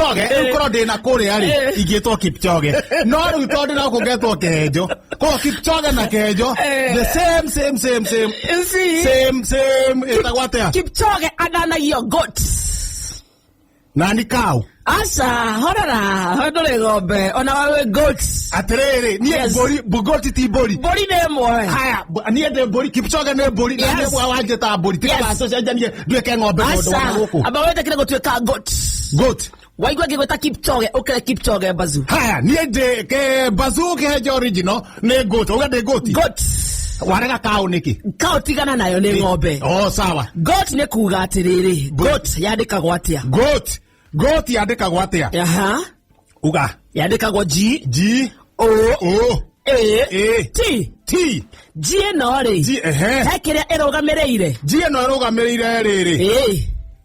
Kipchoge rĩu korwo ndĩ na kũrĩa rĩ ingĩtwo Kipchoge, no rĩu tondũ na gũkũ ngetwo Kĩhenjo, koguo Kipchoge na Kĩhenjo the same same same same. You see? Same same, ĩtagwo atĩa? Kipchoge andanagio goat. Nani kau. Aca, horera, ndũrĩ ng'ombe ona wawe goat. Atĩrĩrĩ, niĩ mbũri, goti ti mbũri. Mbũri nĩ ĩmwe. Haya, niĩ ndĩ mbũri, Kipchoge nĩ mbũri na nĩ wanjĩta mbũri tiga wacũcenjanie nduĩke ng'ombe tondũ wa Aca, gũkũ. amba wĩtĩkĩre gũtuĩka goat. Goat. Waigua ngĩgwĩta Kipchoge, ũkĩre Kipchoge bazu. Haya, niĩ ndĩ ke bazu Kĩhenjo original nĩ goat, uga ndĩ goat. Goat. Warega kaũ nĩkĩ? Kaũ tigana nayo, nĩ ng'ombe. Oh, sawa. Goat nĩ kuga atĩrĩrĩ, goat yandĩkagwo atĩa? Goat, goat yandĩkagwo atĩa? Aha. Uga. Yandĩkagwo G G O O A A T. T. G ĩno rĩ, G, ehe. he kĩrĩa ĩrũgamĩrĩire. G ĩno ĩrũgamĩrĩire rĩrĩ. Ĩ.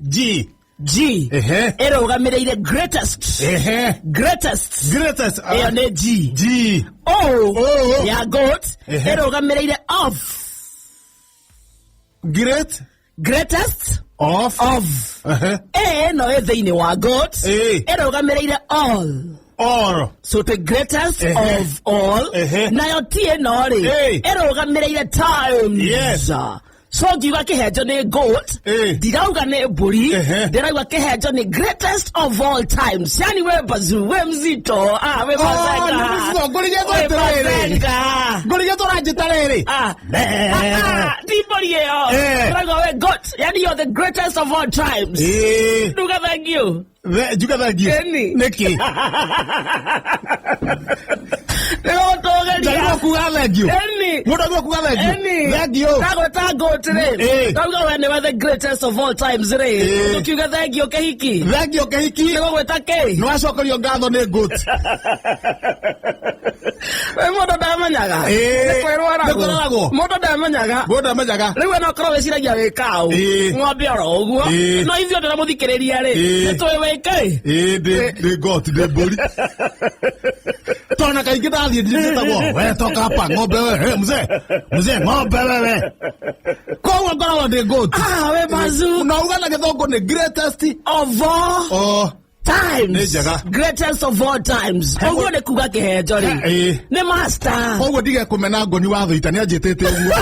G. G Ehe. ĩrũgamĩrĩire greatest. Ehe. Greatest. Greatest. Ĩyo nĩ G. G. O O. ya goat Ehe. ĩrũgamĩrĩire of. Great. Greatest. Of. Of. Ehe. A ĩno ĩ thĩinĩ wa goat Ĩ. ĩrũgamĩrĩire all. All. So the greatest Ehe. of all. Ehe. Nayo T ĩno rĩ, Ĩ. ĩrũgamĩrĩire times. Yes. So ngiuga Kĩhenjo nĩ goat, Ĩ. ndirauga nĩ mbũri, Ehe. ndĩrauga Kĩhenjo nĩ greatest of all times, yani we bazu, we mzito, ah, we Oh, bazenga. nĩ mzito. Ngũrigĩtwo We atĩrĩrĩ. bazenga. Ngũrigĩtwo ũranjĩta rĩrĩ. Ah. Ah, ah, ti mbũri ĩyo. Eh. Ndĩrauga we goat, yani you're the greatest of all times. Ĩ. Nduga thank you. Njuge thengiũ. Ĩni. Nĩkĩ? Nĩgũtũgĩria. Njagĩrĩirwo kuga thengiũ. Ĩni. Mũndũ agĩrĩirwo kuga thengiũ. Ĩni. Thengiũ. Ndagwĩta goat rĩ. Ĩ. Ndauga we nĩwe the greatest of all times rĩ. Ĩ. Tũkiuga thengiũ kĩhiki. Thengiũ kĩhiki. Nĩgũgwĩta kĩ? Nĩwacokerio ngatho nĩ goat. We mũndũ ndamenyaga. Ĩ. Nĩ kwĩrwo Nĩ kwĩroragwo. Mũndũ ndamenyaga. Mũndũ amenyaga. Rĩu we no korwo wĩciragia wĩ kaũ. Ĩ. Ng'ombe oro ũguo. Ĩ. No ithuĩ othe na mũthikĩrĩria rĩ. Ĩ. Nĩ tũĩ wĩ kĩ? Ĩ, ndĩ goat, ndĩ mbũri. Tona kaingĩ ndathiĩ njĩtagwo we toka hapa ng'ombe we, hey, mzee mzee ng'ombe wewe, koguo ngoragwo ndĩ goat. Ah, we bazu. Na uga na gĩthũngũ nĩ greatest Of all oh times. Nĩ njega. Greatest of all times. Ũguo nĩ kuga Kĩhenjo rĩ. Ĩ. Nĩ master. Koguo ndige kũmena ngoni wa thũita nĩ anjĩtĩte ũguo.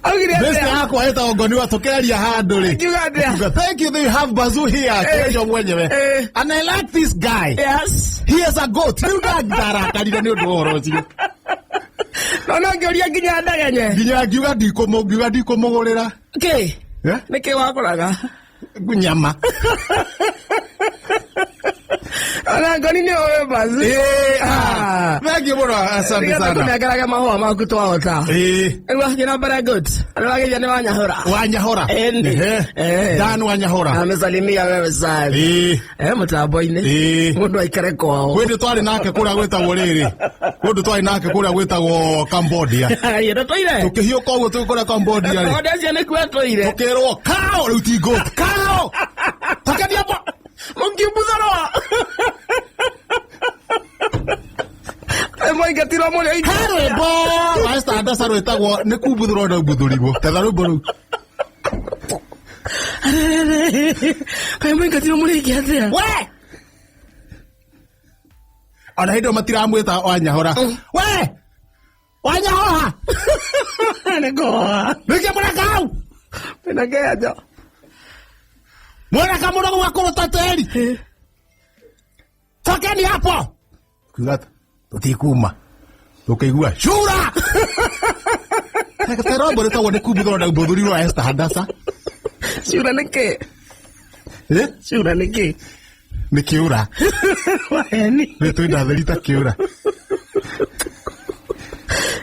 Augire Best atĩa? yakwa ĩtagwo ngoni wa tũkĩaria handũ rĩ. Akiuga atĩa? Akiuga, thank you that you have Bazoo here, Kĩhenjo mwenyewe, Eh. and I like this guy. Yes. He is a goat. Rĩu ndarakarire nĩ ũndũ wa ũhoro ũcio. No no ngĩũria nginya ndegenye. Nginya ngiuga ndikũmũ ngiuga ndikũmũgũrĩra. Kĩ? Eh? Nĩkĩ wakũraga? Nyama. Ona ngoni nĩ ũĩ bazu. Eh, ah. Thank you mũno, asante sana. Tũnengerage mahũa maku twahota. Eh, Rĩu athiĩ na mbere good. Nĩ wagĩria nĩ wanyahũra. Wanyahũra. Endi. Ehe. Eh. Dan Wanyahũra. Amesalimia wewe sana. Eh. Eh, mũtambo-inĩ. Eh. Mũndũ aikare kwao. Kwĩ ndũ twarĩ nake kũrĩa gwĩtagwo rĩrĩ, kwĩ ndũ twarĩ nake kũrĩa gwĩtagwo Cambodia. Ĩ, ndũtũire. Tũkĩhiũka ũguo tũgĩ kũrĩa Cambodia rĩ, Ng'ombe acio nĩkuo atũire. tũkĩrwo kao rĩu ti goat kao tũkĩendia Mũngiumbuthũrwo. Mũingatirwo mũrĩ aingĩ. He rwĩmbo rwa Esther Ndasa rwĩtagwo nĩ kumbuthũrwo ndaumbuthũrirwo, tetha rwĩmbo rũu. Kaĩ mũingatirwo mũrĩ aingĩ atĩa? We ona hĩndĩ ĩyo matiramwĩta Wanyahũra, we Wanyahũra. Nĩ kũhoa. Nĩkĩ mũreka hau? Wĩna kĩhenjo. Mwanaka mũrogo wa kũruta tĩri, tokeni hapo. Kuga tũtikuma, tũkĩigua cura terombo rĩtagwo nĩ kumbuthũrwo na umbuthũrirwo Esther Hadasa. Ciura nĩkĩ? Eh? Ciura nĩkĩ? Nĩ kĩũra. Waheni. Nĩ twĩna theri ta kĩũra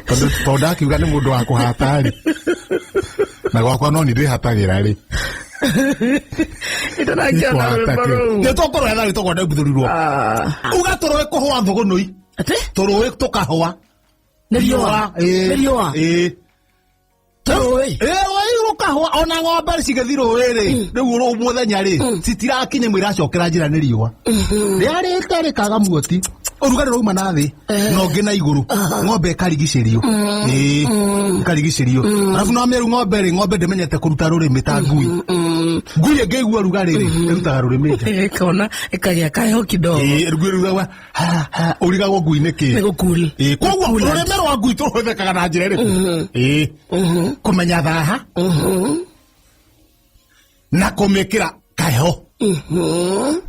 tondũ ndakiuga nĩ mũndũ wa kũhata rĩ, na gwakwa no nĩ ndĩhatagĩra rĩ. Itarakĩona rwĩmbo rũu. Nĩ tũkũrwetha rwĩtagwo ndaumbuthurirwo. Ah. Uga tũrũĩ kũhũa thũgũnũi. Atĩ? Tũrũĩ tũkahũa. Nĩ riũa. Ĩĩ. Nĩ riũa. Ĩĩ. Tũrũĩ. Ĩĩ, rũĩ rũkahũa ona ng'ombe cigĩthiĩ rũĩ rĩ, rĩu rũ mũthenya rĩ, citirakinya imwe iracokera njĩra nĩ riũa rĩarĩte rĩkaga muoti. Ũrugarĩ ũrauma na thĩ na ũngĩ na igũrũ, ng'ombe ĩkarigicĩrio. Ĩĩ, ĩkarigicĩrio. Arabu no mĩeru ng'ombe rĩ, ng'ombe ndĩmenyete kũruta rũrĩmĩ ta ngui. Ngui ĩngĩigua ũrugarĩ rĩ, ĩrutaga rũrĩmĩ nja. Ĩkona ĩkagĩa kaheho kidogo. Ĩĩ, ngui ĩrutaga ha ha, ũrigagwo ngui nĩ kĩ. Nĩ gũkuri. Ĩĩ, koguo rũrĩmĩ rwa ngui tũhũthĩkaga na njĩra ĩrĩkũ? Ĩĩ, kũmenya thaha na kũmĩkĩra kaheho.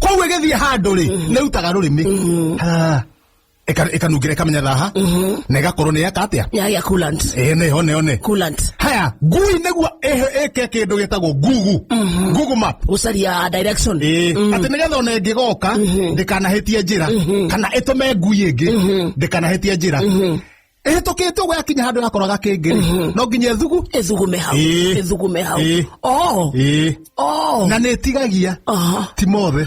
Koguo ĩgĩthiĩ handũ rĩ, nĩ ĩrutaga rũrĩmĩ. Ha. Ĩkanungĩra ĩkamenya thaha na ĩgakorwo nĩ yeka atĩa? Yagĩa coolant. Ĩĩ, nĩho nĩho nĩ. Coolant. Haya, ngui nĩguo ĩke kĩndũ gĩtagwo Google. Google Map. Gũcaria direction. Ĩĩ, atĩ nĩgetha ona ĩngĩgoka ndĩkanahĩtie njĩra, kana ĩtũme ngui ĩngĩ ndĩkanahĩtie njĩra. Ĩhĩtũkĩte ũguo yakinya handũ yakora gakĩngĩ rĩ, no nginya ĩthugu. Ĩthugume hau. Ĩĩ. Ĩthugume hau. Ĩĩ. Oh. Ĩĩ. Oh. Na nĩ ĩtigagia. Aha. Ti mothe.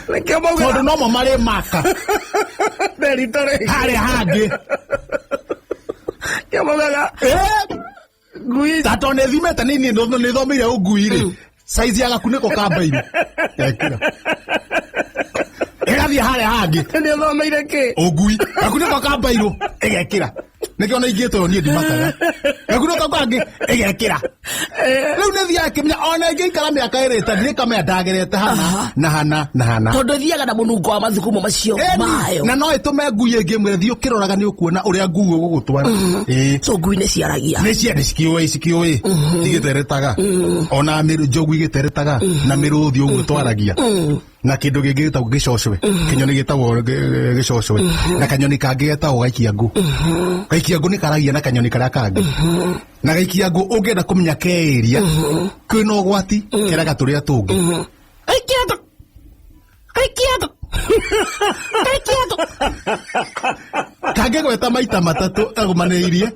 Nĩkĩo maugaga Tondũ nomo marĩ maka territory. harĩa hangĩ. Nĩkĩo maugaga Ĩĩ. ngui Ta tondũ nĩ thimĩte nĩ niĩ nĩ thomeire ũngui rĩ, size ya gakunĩko ka mbairũ. Ekĩra. Ĩgathiĩ harĩa hangĩ. Nĩ ũthomeire kĩ? Ũngui. Gakunĩko ka mbairũ ĩgekĩra. Nĩkĩo na ingĩtwo niĩ ndimakaga. Gakunĩko kangĩ ĩgekĩra. Rĩu nĩ thiaga kĩmenya ona ĩngĩikara mĩaka ĩrĩ ĩta ndirĩkamenya ndagerete hana na hana na hana. Tondũ ĩthiaga na mũnungo wa mathugumo macio Ĩni, mayo. na no ĩtũme ngui ĩngĩ ĩmwĩre thiĩ ũkĩroraga nĩ ũkuona ũrĩa ngui ũgũgũtwara. Ĩĩ. So ngui nĩ ciaragia. Nĩ cia cikĩũĩ cikĩũĩ igĩteretaga ona njogu igĩteretaga na mĩrũthi ũguo twaragia na kĩndũ gĩngĩ gĩtagwo gĩcocwe, kĩnyoni gĩtagwo gĩcocwe, na kanyoni kangĩ getagwo gaikia ngũ. Gaikia ngũ nĩ karagia na kanyoni karĩa kangĩ, na gaikia ngũ ũngĩenda kũmenya keĩria kwĩna ũgwati keraga tũrĩa tũngĩ. Gaikia ngũ. Gaikia ngũ. Gaikia ngũ. Kangĩgweta maita matatũ agũmanĩirie,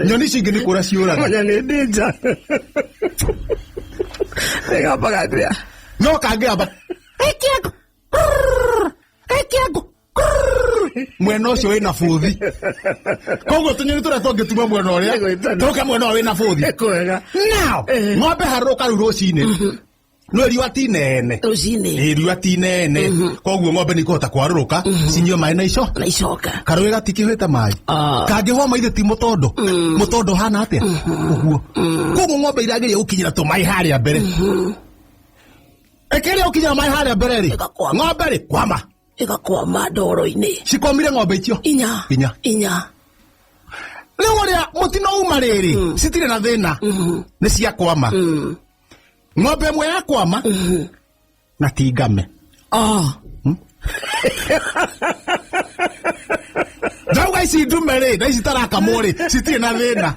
nyoni ici ingĩ nĩ kũra ciũraga. Manya nĩ ndĩnja. Ĩgambaga atĩa? No kangĩamba Gaikia ngũ. Gaikia ngũ. Mwena ũcio wĩna bũthi, koguo tũnyoni tũrĩa tũngĩtuma mwena ũrĩa Nĩgwĩtana. tũke mwena ũrĩa wĩna bũthi. Kwega. Now ng'ombe harũrũka rĩu rũcinĩ, no riũa ti nene. Rũcinĩ. Ĩ, riũa ti nene, koguo ng'ombe nĩ ikũhota kwarũrũka cinyue maĩ na ico Na icoka. Karũĩ gatikĩhĩte maĩ. Ah. Kangĩhwa maithe ti mũtondo. Mũtondo hana atĩa ũguo? Koguo ng'ombe irageria gũkinyĩra tũmaĩ harĩa mbere. Ĩkĩgeria gũkinyĩra maĩ harĩa mbere rĩ, Ĩgakwama. ng'ombe rĩ kwama. Ĩgakwama ndoro-inĩ. Cikomire ng'ombe icio Inya. Inya. Inya. Rĩu ũrĩa mũtino uma rĩrĩ, citirĩ na thĩna, nĩ ciakwama. Ng'ombe ĩmwe yakwama na ti ngame. Ah. Ndauga ici ndume rĩ na ici tarakamwo rĩ citirĩ na thĩna.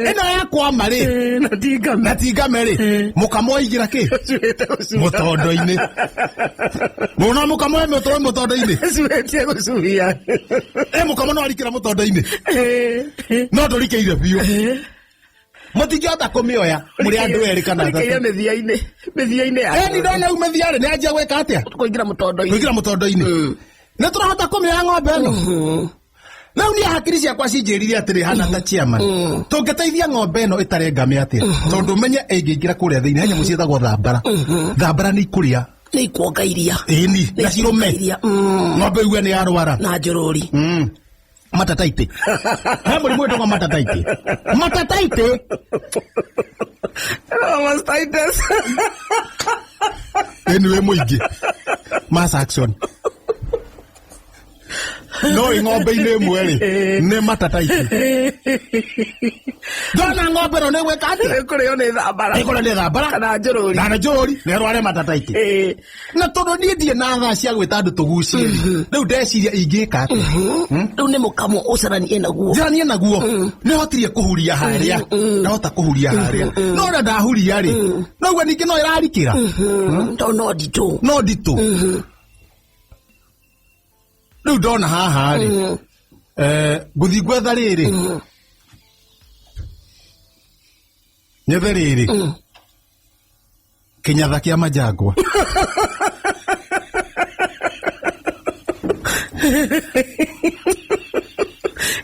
Ĩno yakwama rĩ Na ti ngame. na ti ngame rĩ, mũkamo waingĩra kĩ? Cuĩte gũcuha. Mũtondo-inĩ. Mũno mũkamo wĩ mũtondo-inĩ. Cuĩtie gũcuhia. Ĩ, mũkamo no arikĩra mũtondo-inĩ, no ndũrikĩire biũ, mũtingĩhota kũmĩoya mũrĩ andũ erĩ kana Ũrikĩire atatũ. mĩthia-inĩ. Mĩthia-inĩ ya. Ĩni ndona u mĩthia rĩ, nĩ anjia gwĩka atĩa? Kũingĩra mũtondo-inĩ. Kũingĩra mũtondo-inĩ. Nĩ tũrahota kũmĩoya ng'ombe ĩno? Rĩu niĩ hakiri ciakwa cinjĩrire atĩrĩ, hana ta chairman, tũngĩteithia ng'ombe ĩno ĩtarĩ ngame atĩa? Tondũ menye ĩngĩingĩra kũrĩa thĩinĩ he nyamũ ciĩtagwo thambara. Thambara nĩ ikũrĩa. Nĩ ikuonga iria. Ĩni, na cirũme. Iria. Ng'ombe igue nĩ yarwara. Na njũrũri. Matataitĩ, he mũrimũ wĩtagwo matataitĩ. Matataitĩ. Mastitis. Ĩni, wĩ mũingĩ mass action no ĩ ng'ombe-inĩ ĩmwe rĩ, nĩ matataitĩ. Ndona ng'ombe ĩno nĩ gwĩka atĩa? Ĩkũrĩo nĩ thambara. Ĩkũrĩo nĩ thambara. Kana njũrũri. Na njũrũri na ĩrware matataitĩ. Na tondũ niĩ ndirĩ na thaa cia gwĩta andũ tũgucie rĩ, rĩu ndeciria ingĩka atĩa? Rĩu nĩ mũkamo ũcaranie naguo. Njäranie naguo nä hotirie kå huria harĩa, ndahota kå huria harĩa, no ũrĩa ndahuria rĩ, noguo ningĩ no ĩrarikĩra. Tondũ no nditũ. No nditũ. Rĩu ndona haha rĩ, ngũthiĩ gwetha rĩrĩ, nyethe rĩrĩ kĩnyatha kĩa manjangwa.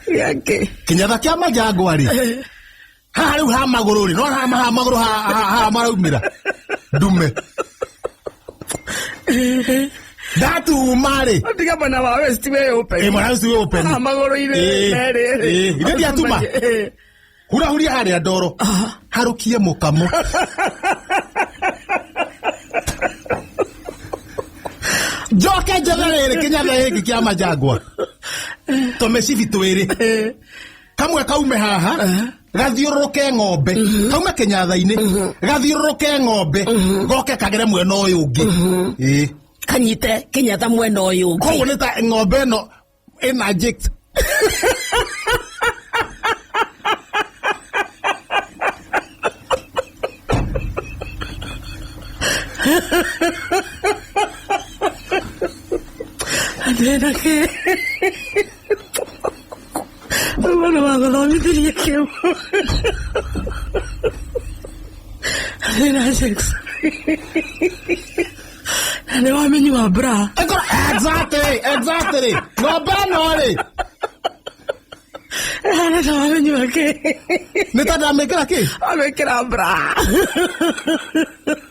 Gĩake. Kĩnyatha kĩa manjangwa rĩ, haha rĩu ha magũrũ rĩ, no haha ha magũrũ haha maraumĩra ndume. Ndatuma rĩ. Tiga mwena wa west wĩ open. Ĩ, mwena ũcio wĩ open. Haha magũrũ-inĩ Ĩ, merĩ. ĩ, ithe ndiatuma. Ĩ. Hurahuria harĩa ndoro harũkie mũkamo. Njoke njethe rĩrĩ kĩnyatha gĩkĩ kĩa manjangwa, tũmĩcibi twĩrĩ, kamwe kaume haha gathiũrũrũke ng'ombe, kaume kĩnyatha-inĩ gathiũrũrũke ng'ombe, goke kagere mwena ũyũ ũngĩ. Ĩ. Kanyite kĩnyatha mwena ũyũ ũngĩ. Koguo nĩ ta ng'ombe ĩno ĩna jigs. Ndĩna kĩ mwana wagũthomithirie kĩu ndĩna sex na nĩ wamenyua bra. Exactly, ng'ombe ĩno rĩ ĩhana ta wamenyua kĩ. Nĩ ta ndamĩkĩra kĩ. Wamĩkĩra bra.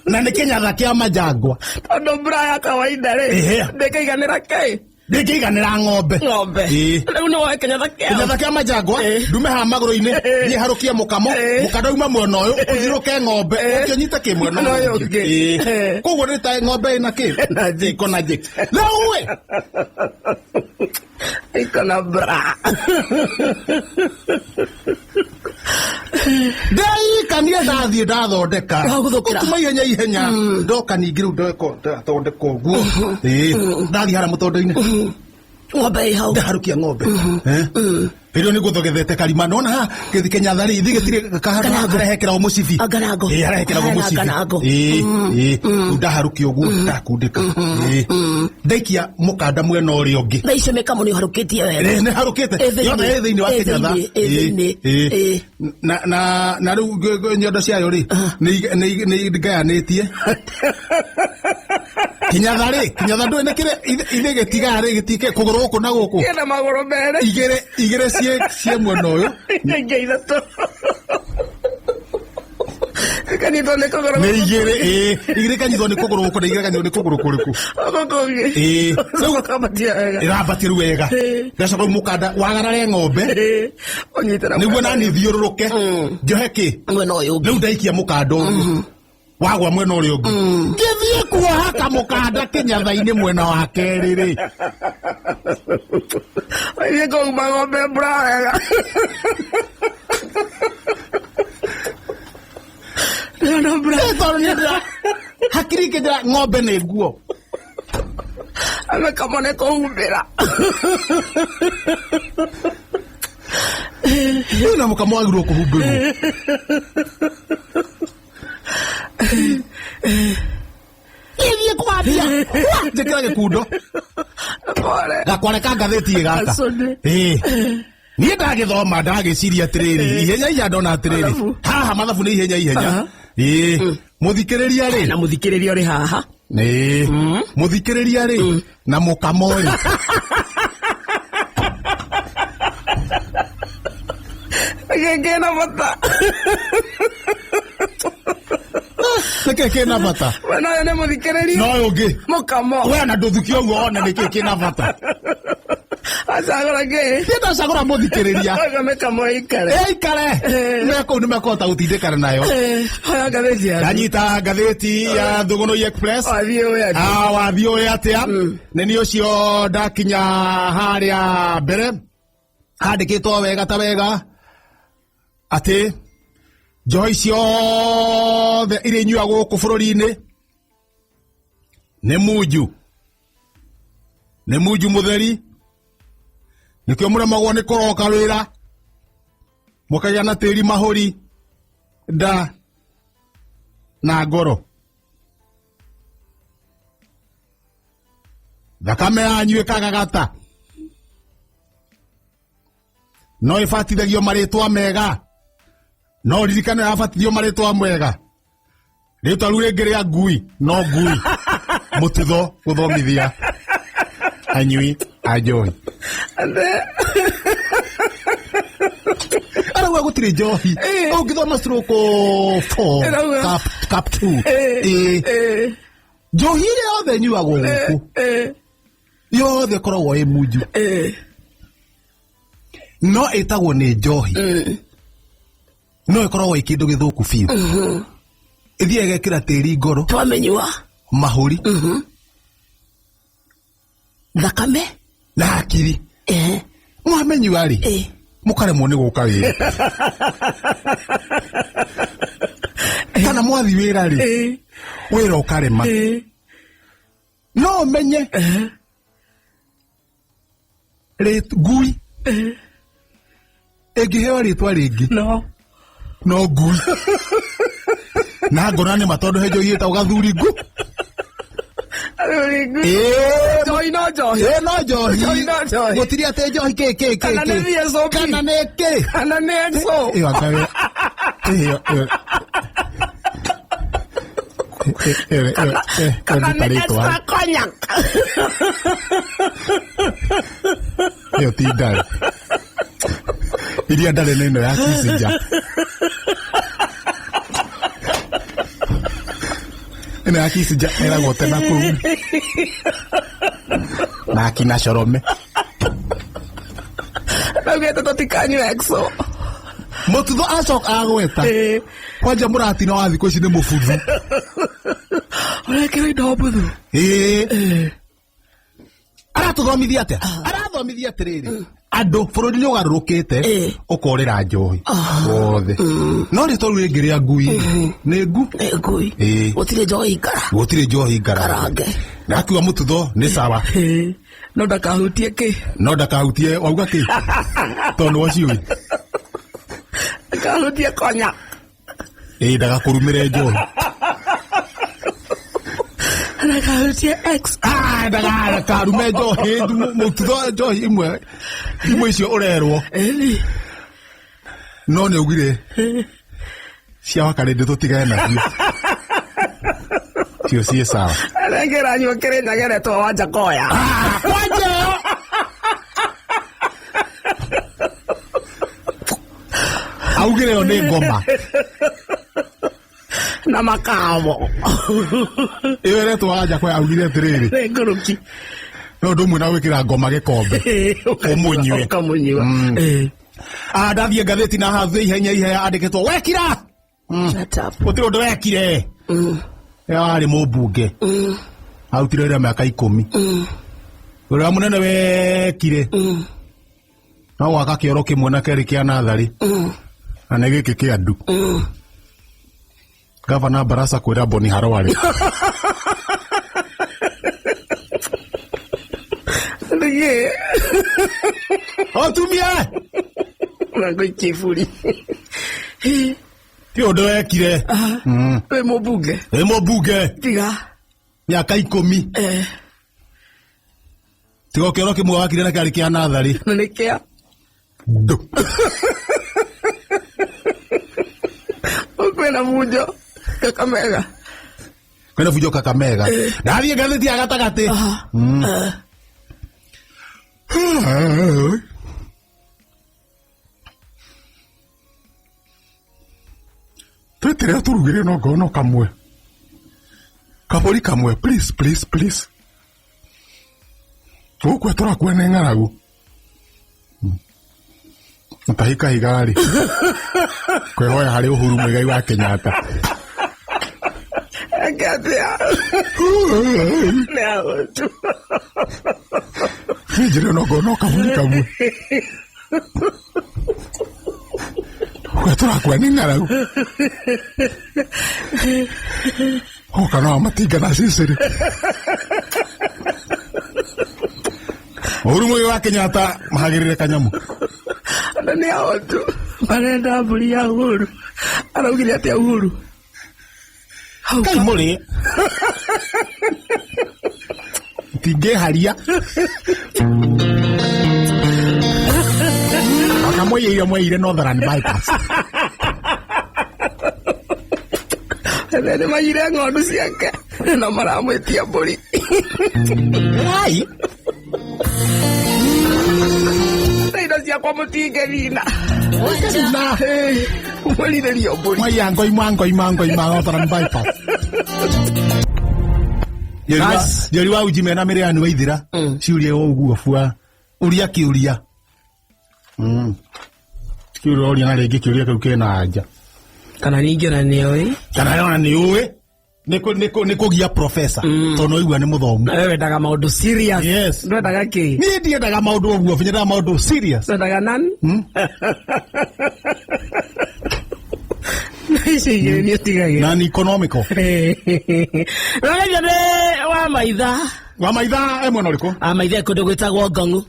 Na nĩ kĩnyatha kĩa manjangwa. Tondũ bra ya kawaida rĩ Ehe. ndĩkĩiganĩra kĩ. Ndĩngĩiganĩra ng'ombe. Ng'ombe. Ĩ. Rĩu nĩ woe kĩnyatha kĩao. Kĩnyatha kĩa manjangwa. Ĩ. Ndume haha magũrũ-inĩ. Ĩ. Niĩ harũkie mũkamo. Ĩ. Mũkanda uma mwena ũyũ ũthiũrũke ng'ombe. Ĩ. Ũkĩ ũnyite kĩ mwena Mwena ũyũ ũngĩ. Ĩ. Ĩ. Koguo nĩ ta ng'ombe ĩna kĩ. Ĩna jigs. Iko na jigs. Rĩu ĩ. Iko na bra. Ndeikanie ndathiĩ ndathondeka. Wagũthũkĩra. Gũtuma ihenya ihenya ndoka ningĩ rĩu ndathondeka ũguo. Ĩ, ndathiĩ harĩa mũtondo-inĩ. Ng'ombe ĩ hau. Ndaharũkia ng'ombe. Eh? Hĩndĩ ĩyo nĩ ngũthogethete karima nona ha gĩthi kĩnyatha rĩ ithi gĩtirĩ Ngarango. harehekera mũcibi. Ah, ngarango. Ĩ, harehekera Harena mũcibi. ngarango. Ĩ, ĩ, rĩu ndaharũkia ũguo ndakundĩka. Ĩ, ndaikia mũkanda mwena ũrĩa ũngĩ. Thaa icio mĩkamo nĩ ũharũkĩtie wega. Ĩ, nĩ harũkĩte. Ĩ thĩinĩ. Yothe ĩ thĩinĩ wa Ĩ kĩnyatha. thĩinĩ, ĩ Ĩ, thĩinĩ. ĩ. Ĩ. Na rĩu nyondo ciayo rĩ nĩ ngayanĩtie kĩnyatha rĩ, kĩnyatha ndũĩ nĩ kĩrĩ ithe gĩtigaa rĩ gĩtike kũgũrũ gũkũ na gũkũ. Kĩna magũrũ merĩ. Igĩrĩ igĩrĩ ciĩ mwena ũyũ. Ingĩ ithatũ ikanyitwo nĩ kũgũrũ. Nĩ igĩrĩ, ĩ, igĩrĩ ikanyitwo nĩ kũgũrũ gũkũ na igĩrĩ ikanyitwo nĩ kũgũrũ kũrĩkũ. Gũkũ kũngĩ. Ĩ. Rĩu ũkambatia wega. Ĩrambatie rĩu wega. Ĩ. Ngacoka rĩu mũkanda wagarare ng'ombe. Ĩ, ũnyitĩra nĩguo nani thiũrũrũke njohe kĩ mwena ũyũ ũngĩ. Rĩu ndaikia mũkanda ũguo wagwa mwena ũrĩa ũngĩ, ngĩthiĩ kuoha kamũkanda kĩnyatha-inĩ mwena wa kerĩ rĩ. Ũthiĩ kũhumba ng'ombe bra wega. Ndĩrona bra. Ĩ, tondũ niĩ hakiri ikĩnjĩra ng'ombe nĩ nguo. Mĩkamo nĩ kũhumbĩra. Rĩu na mũkamo wagĩrĩirwo kũhumbĩrwo. Gĩthiĩ kwambia njĩkĩra gĩkundo. Pole. Gakware ka ngathĩti ĩ gaka. Acũnĩ. Ĩ, niĩ ndagĩthoma ndagĩciria atĩrĩrĩ, ihenya ihenya ndona atĩrĩrĩ Mathabu. haha mathabu nĩ ihenya ihenya. Aha. Ĩ, mũthikĩrĩria rĩ Na mũthikĩrĩria ũrĩ haha. Ĩ, mũthikĩrĩria rĩ na mũkamo rĩ. Gĩkĩ na bata. Nĩkĩ kĩna bata? Mwena ũyũ nĩ mũthikĩrĩria. Na ũyũ ũngĩ. Mũkamo. We ona ndũthukia ũguo ona nĩkĩ kĩna bata. Acagũra kĩ? Niĩ ndacagũra mũthikĩrĩria. Ũyũ mĩkamo ĩikare. Ĩikare me kũu nĩ mekũhota gũtindĩkana nayo. Eh, oya ngathĩti yaku. Ndanyita ngathĩti ya Thũgũnũi Express. Wathiĩ ũĩ atĩa? Ah, wathiĩ ũĩ atĩa. Nĩ niĩ ũcio ndakinya harĩa mbere handĩkĩtwo wega ta wega atĩ njohi ciothe iria inyuagwo gũkũ bũrũri-inĩ nĩ munju, nĩ munju mũtheri, nĩkĩo mũremagwo nĩ kũroka wĩra mũkagĩa na tĩri mahũri nda na ngoro, thakame yanyu ĩkagagata no ĩbatithagio marĩtwa mega, no ririkane yabatithio marĩtwa mega rĩtwa rĩu rĩngĩ rĩa ngui no ngui mũtitho gũthomithia anyui a njohi. Arauga gũtirĩ njohi ũngĩthoma stroke 4 Ĩrauga. Cap 2. Eh, ĩ eh. Njohi ĩrĩa yothe ĩnyuagwo gũkũ yothe ĩkoragwo ĩ munju, no ĩtagwo nĩ njohi, no ĩkoragwo ĩ kĩndũ gĩthũku biũ. Ĩthiaga ĩgekĩra tĩri ngoro, Twamenyua mahũri thakame na hakiri. Mwamenyua rĩ, mũkaremwo nĩ gũka wĩra, kana mwathi wĩra rĩ, wĩra ũkarema. No ũmenye ngui ĩngĩheo rĩtwa rĩngĩ no no ngui na ngona nĩ ma, tondũ he njohi ĩtagwo gathuri ngu. Ĩĩ, Njohi no njohi. Ĩĩ, no njohi. Njohi no njohi. Gũtirĩ atĩ njohi kĩ kĩ kĩ Kana nĩ kĩ. VSOP. Kana nĩ kĩ. Kana nĩ EXO. Ĩyo anga ĩyo ĩyo ĩyo ĩyo ĩyo Kana nĩ ĩyo extra cognac. Ĩyo ti ndarĩ, iria ndarĩ nĩ ĩno ya Kissinger, ĩno ya Kissinger ĩragwo tena kũu na akina Corome. Naugĩte tũtikanyue EXO. Mũtutho acoka agweta kwanja mũratina wa thikũ ici nĩ mũbuthu. Ũrekĩra indo mbuthu. Ĩĩ, aratũthomithia atĩa? Arathomithia atĩrĩrĩ, andũ bũrũri nĩ ũgarũrũkĩte, ũkorĩra njohi wothe, no rĩtwa rĩu rĩngĩ rĩa ngui nĩ ngu. Nĩ ngui. Ĩĩ. Gũtirĩ njohi ngara. Gũtirĩ njohi Ngarange. Ngakiuga mũtutho nĩ sawa. No ndakahutie kĩ. No ndakahutie wauga kĩ, tondũ waciũĩ. Ndakahutie konya. Ĩĩ, ndagakũrumĩre njohi. Ndakahutie X. Ah, ndakarume njohi mũtutho, njohi imwe imwe icio ũrerwo. Ĩni. No nĩ augire cia wakarĩndĩ tũtigane nacio, cio ciĩ sawa. Rĩngĩ ĩranyua kĩrĩnyageretwo wanja koya. Kwanja ĩyo augire ĩyo nĩ ngoma. Na makamo. Ĩyo ĩretwo wanja kwa augire atĩrĩrĩ, Nĩ ngũrũki. No ũndũ ũmwe na gwĩkĩra ngoma gĩkombe ũmũnyue. Ũkamũnyua. Ah, ndathiĩ ngathĩti na hathĩ ihenya ihenya andĩkĩtwo wekira. Shut up. Gũtirĩ ũndũ wekire. Ĩyo arĩ mũmbunge, arutire wĩra mĩaka 10. Ũrĩa mũnene wekire no gwaka kĩoro kĩmwe na kerĩ kĩa natharĩ, na nĩ gĩkĩ kĩa ndu. Gavana Barasa kwĩra Boni Harware. Nĩkĩ? Otumie. Na ngũikia iburi. Ti ũndũ wekire. Wĩ mũmbunge. Ĩ mũmbunge. Tiga. Mĩaka 10. Tiga kĩoro kĩmwe wakire na kĩarĩ kĩa natharĩ. Na nĩ kĩa. Ndu. Kwĩna bunjo Kakamega. Kwĩna bunjo Kakamega. Ndathiĩ ngathĩti ya gatagatĩ. Twĩtĩre tũrugĩre no ngono kamwe kabũri kamwe, please, please, please. Tũgũkua tũrakua nĩ ng'aragu mũtahi kahiga rĩ, kwĩhoya harĩ Uhuru Muigai wa Kenyatta. Eke atĩa? Nĩ ahotu. Njĩre no ngono kabũri kamwe. Tũgũkua tũrakua nĩ ng'aragu. Oka no matinga na cicĩrĩ. Uhuru Muigai wa Kenyatta mahagĩrĩre kanyamu. Andũ nĩ ahotu. Marenda mbũri ya Uhuru. Araugire atĩa Uhuru? Hau. Kai mũrĩ tingĩharia akamwĩire mweire Northern Bypass. Nĩ maiyire ng'ondu ciake na maramwĩtia mbũri. Ai. Na indo ciakwa mũtingĩnina. Na Mwĩrirĩrio mbũri. Mwaiya ngoima ngoima ngoima Northern Bypass. Bas. Njeri wa uji mena mĩrĩ yanu waithira ciũria ũguo bua ũria kĩũria kĩũria ũria na rĩngĩ kĩũria kĩu kĩna anja Kana ningĩ ona nĩoĩ. Kana ona nĩ ũĩ nĩ kũgia professor tondũ no igua nĩ mũthomu. Na wewe wendaga maũndũ serious. Yes. Ndwendaga kĩ? Niĩ ndiendaga maũndũ ũguo, nyendaga maũndũ serious. Ndwendaga nani? Na icio igĩrĩ nĩ ũtigagĩra. Na nĩ economical. Rũrĩrio nĩ wa maitha. Wa maitha e mwena ũrĩkũ? Wa maitha kũndũ gwĩtagwo Ngong'u.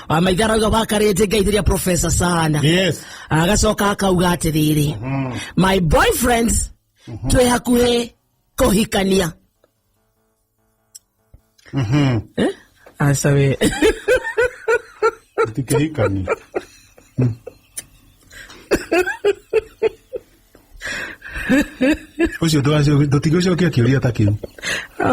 Wa maitha arauga wakarĩte ngaithĩria professor sana. Yes. Agacoka akauga atĩrĩrĩ, my boyfriend twĩ hakuhĩ kũhikania. Eh? Aca we. Tikĩhikania. Ũcio tũtigũcokia kĩũria ta kĩu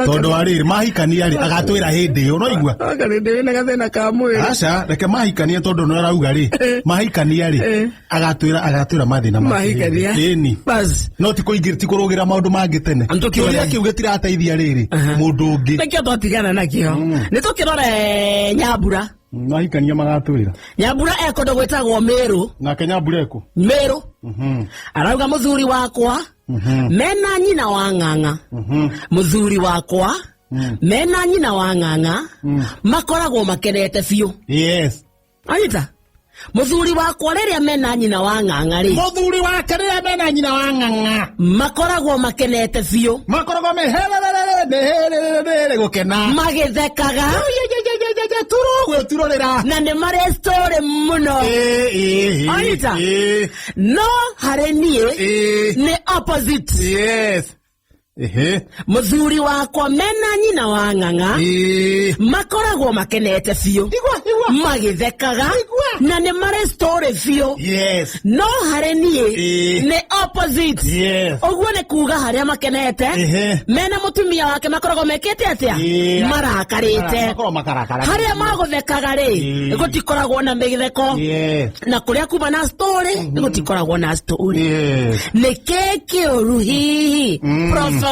tondũ wa rĩrĩ mahikania rĩ agatwĩra hĩndĩ ĩyo no igua. Wakarĩte wĩna gathĩna ka mwĩrĩ. Aca reke mahikania tondũ nĩ arauga rĩ mahikania rĩ agatwĩra mathĩna make. Mahikania. Ĩni. Bas. No ti kũingĩra ti kũrũgĩra maũndũ mangĩ tene. Tũkĩrore. Kĩũria kĩu gĩtirateithia rĩrĩ mũndũ ũngĩ. Nĩkĩo twatigana nakĩo. Nĩ tũkĩrore Nyambura. Mahikania magatwĩra. Nyambura e kũndũ gwĩtagwo Mĩrũ. Nake Nyambura ekũ? Mĩrũ. Arauga mũthuri wakwa mena nyina wa ng'ang'a. Mũthuri wakwa mena nyina wa ng'ang'a makoragwo makenete biũ. Yes. Anyita? Mũthuri wakwa rĩrĩa mena nyina wa ng'ang'a rĩ Mũthuri wake rĩrĩa mena nyina wa ng'ang'a makoragwo makenete biũ. Makoragwo meherere gũkena. Magĩthekaga. Turo gwĩturorĩra. Na nĩ marĩ story mũno. Anyita? No harĩ niĩ nĩ opposite. Yes. Ehe. Mũthuri wakwa mena nyina wa ng'ang'a makoragwo makenete biũ. Igua, igua. Magĩthekaga Igua. na nĩ marĩ story biũ. Yes. No harĩ niĩ nĩ opposite. Yes. Ũguo nĩ kuga harĩa makenete Ehe. mena mũtumia wake makoragwo mekĩte atĩa? Marakarĩte. Makoragwo makarakara. Harĩa magũthekaga rĩ gũtikoragwo na mĩtheko. Yes. Na kũrĩa kuma na story gũtikoragwo na story. Yes. Nĩ kĩ kĩũru hihi professor?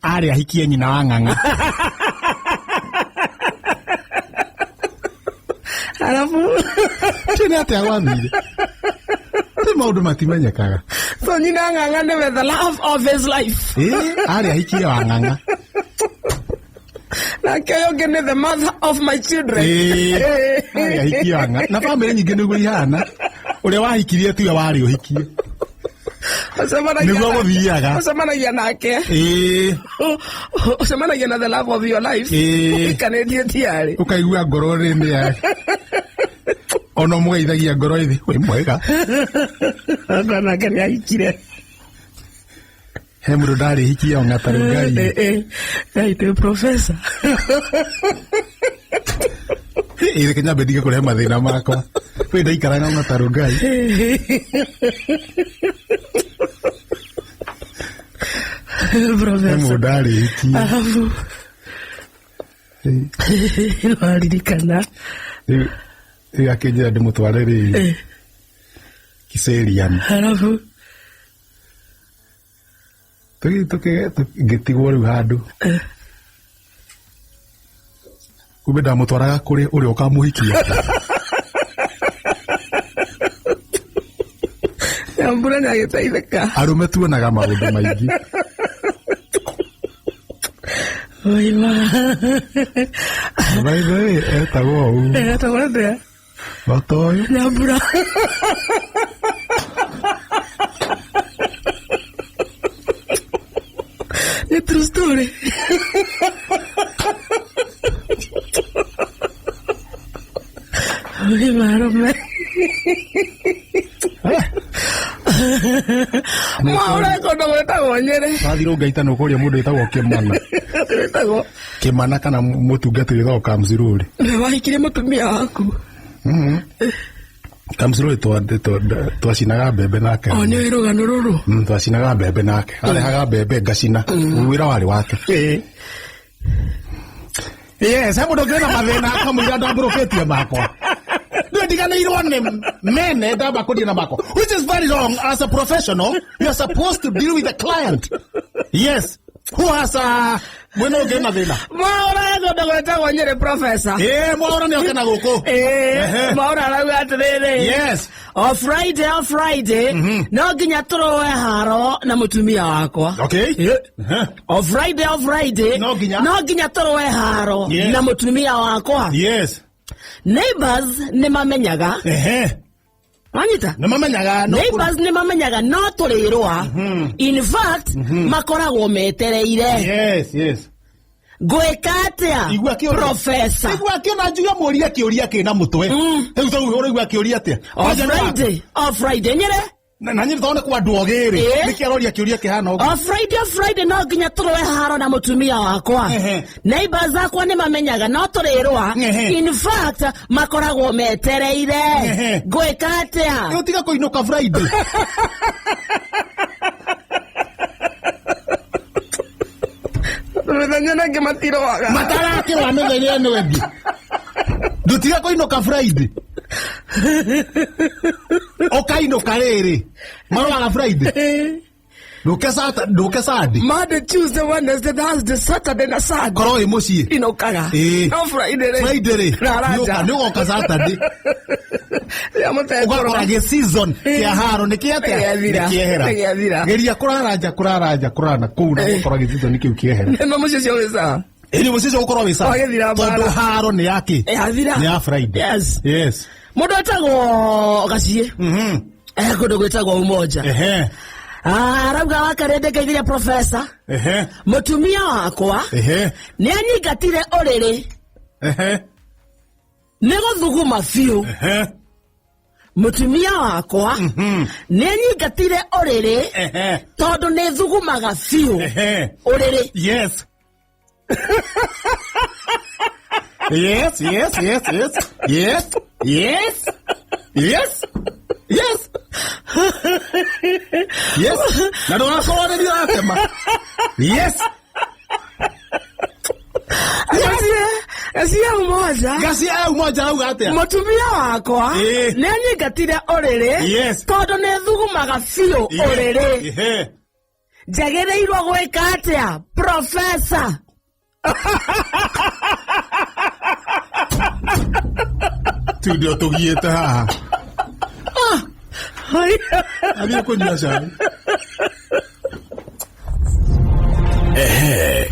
Arĩ ahikie nyina wa ng'ang'a. Arabu Kĩ nĩ atĩa gwathire? Ti maũndũ matimenyekaga. So nyina wa ng'ang'a nĩwe the love of his life. Arĩ ahikie wa ng'ang'a. Nake ũyũ ũngĩ nĩ the mother of my children. Arĩ ahikie wa ng'ang'a. Na bamĩrĩ nyingĩ nĩguo ihana. Ũrĩa wahikirie tiwe warĩ ũhikie. Nĩguo gũthiaga. Ũcemanagia nake. Ũcemanagia na the love of your life. Ũhikanĩtie tiarĩ. Ũkaigua ngoro rĩ nĩ ya. Ona mũgeithagia ngoro ĩthĩ. Wĩ mwega. Ona nake nĩ ahikire. He mũndũ ndarĩ hikie o ng'atarũ Ngai. Ngai tĩ professor. Reke nyambe ndige kũrehe mathĩna makwa. Wĩ ndaikaraga ng'atarũ Ngai. He Professor. mũndũ ndarĩ hikie. Arabu nĩwaririkana. Rĩu akĩnjĩra ndĩmũtware rĩ Kiserian. Arabu Ngĩtigwo rĩu handũ. Kumbe ndamũtwaraga kũrĩ ũrĩa ũkamũhikia. Nyambura nĩagĩteithĩka. Arũme tuonaga maũndũ maingĩ. Oima. By the way, etagwo ũũ. Etagwo atĩa? Otoyo. Nyambura. Nĩ true story. Oima arũme. Mwaũra kũndũ gwĩtagwo Nyĩrĩ. Wathiĩ rũngaita nĩ ũkũria mũndũ wĩtagwo Kĩmana. Wĩtagwo Kĩmana kana mũtungati wĩtagwo Kamcirũri. Nĩ wahikirie mũtumia waku. Kamcirũri twacinaga mbembe nake. O nĩ ũĩ rũgano rũrũ. Twacinaga mbembe nake. Arehaga mbembe ngacina. Wĩra warĩ wake. Yes, he mũndũ ũngĩ wĩna mathĩna akamũira ndambũrũkĩtie makwa. Ndiganĩirwo nĩ mene ndamba kũdeal na makwa. Which is very wrong. As a professional, you are supposed to deal with the client. Yes. Hwasa mwena ũngĩ na thĩna. Mwaura kũndũ gwĩtagwo Nyĩrĩ, professor. Ĩĩ, Mwaura nĩ oke na gũkũ. Ĩĩ, Mwaura arauga atĩrĩrĩ, Yes. o Friday, o Friday no nginya tũrũe haro na mũtumia wakwa. Okay. Ĩ. O Friday, o Friday No nginya. no nginya tũrũe haro na mũtumia wakwa. Neighbors nĩ mamenyaga. Wanyita? Nĩ mamenyaga no. Neighbors nĩ mamenyaga no tũrĩrũa. In fact, makoragwo metereire. Yes. Ngwĩka atĩa, Igua kĩũria. professor? Igua kĩona njuga mũria kĩũria kĩna mũtwe. Rĩu tau ũraigua kĩũria atĩa? O Kwanja nĩ wa- Friday, o Friday, Nyĩrĩ. Na nyĩrĩ tondũ nĩ kwa andũ ogĩ rĩ. Ĩĩ. Nĩkĩ aroria kĩũria kĩhana ũguo? O Friday, o Friday no nginya tũrũe haro na mũtumia wakwa. Neighbors akwa nĩ mamenyaga no tũrĩrũa. In fact, makoragwo metereire. Ngwĩka atĩa? Rĩu tiga kũinũka Friday. Mĩthenya nangĩ matirũaga. Matarakĩrũa mĩthenya ĩno ĩngĩ. Ndũtiga kũinũka Friday. Ũkainũka rĩrĩ. Marũaga Friday. Ndũke Sata, ndũke Sunday. Monday, Tuesday, Wednesday, Thursday, Saturday na Sunday. Korwo wĩ mũciĩ. Inũkaga. Ĩĩ. No Friday rĩ. Friday rĩ. Rara nja. Nĩ ũgoka Saturday. Rĩrĩa mũtekũrũa. Ũgakora gĩ season kĩa haro nĩ kĩa atĩa? Nĩgĩathira. Nĩ kĩehera. Nĩgĩathira. Geria kũrara nja, kũrara nja, kũrara na kũu na ũgakora gĩ season kĩu kĩehera. Nĩ mũciĩ ũcio wĩ sawa. Ĩni mũciĩ ũcio ũgũkorwo wĩ sawa. Wagĩthira mbara. Tondũ haro nĩ ya kĩ? Yathira. Nĩ ya Friday. Yes. Yes. Mũndũ wĩtagwo Gaciĩ. Kũndũ gwĩtagwo Umoja. Arauga wakarĩ ngeithirie professor. Mũtumia wakwa nĩ anyingatire ũrĩrĩ nĩ gũthuguma biũ. Mũtumia wakwa nĩ anyingatire ũrĩrĩ tondũ nĩ thugumaga biũ ũrĩrĩ. Yes. Yes, yes, yes, yes. Yes. Yes. Yes. Yes. Yes. Na ndũgakorwo nĩ ndĩratema. Yes. Gaciĩ Umoja. Gaciĩ e Umoja arauga atĩa? Mũtumia wakwa Ĩĩ. nĩ anyingatire ũrĩrĩ Yes. tondũ nĩ thugumaga biũ ũrĩrĩ. Njagĩrĩirwo gwĩka atĩa, professor? Tu ndio tũgiĩte haha. Athiĩ kũnyua cai. Ehe.